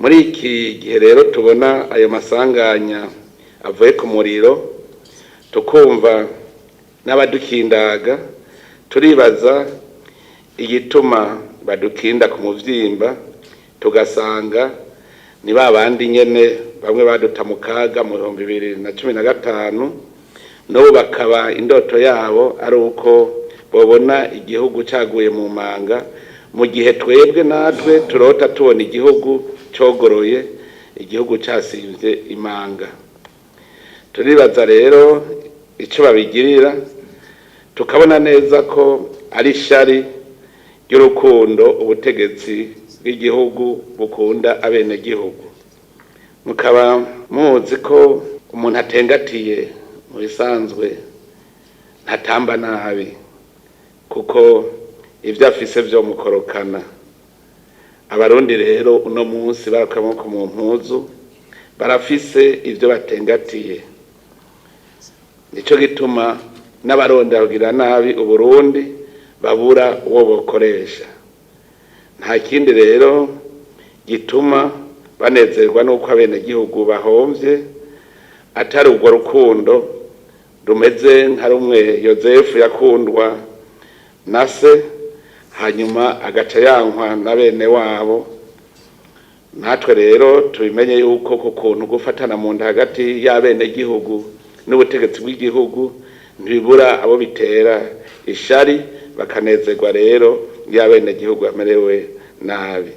Muri iki gihe rero tubona ayo masanganya avuye ku muriro, tukumva n'abadukindaga, turibaza igituma badukinda ku muvyimba, tugasanga ni ba bandi nyene bamwe baduta mu kaga mu 2015, n'ubu bakaba indoto yabo ari uko bobona igihugu caguye mu manga, mu gihe twebwe natwe turota tubona igihugu cogoroye, igihugu casimvye imanga. Turibaza rero ico babigirira, tukabona neza ko ari ishari ry'urukundo ubutegetsi bw'igihugu bukunda abenegihugu. Mukaba muzi ko umuntu atengatiye mu bisanzwe ntatamba nabi, kuko ivyo afise vyomukorokana. Abarundi rero uno munsi barakuye amaboko mu mpuzu, barafise ivyo batengatiye. Nico gituma n'abarondera kugira nabi Uburundi babura uwo bokoresha. Nta kindi rero gituma banezerwa n'uko abenegihugu bahomvye atari urwo rukundo rumeze nka rumwe Yozefu yakundwa na se, hanyuma agaca yankwa na bene wabo. Natwe rero tubimenye yuko ku kuntu gufatana mu nda hagati y'abenegihugu n'ubutegetsi bw'igihugu ntibibura abo bitera ishari, bakanezerwa rero iyo abenegihugu bamerewe nabi.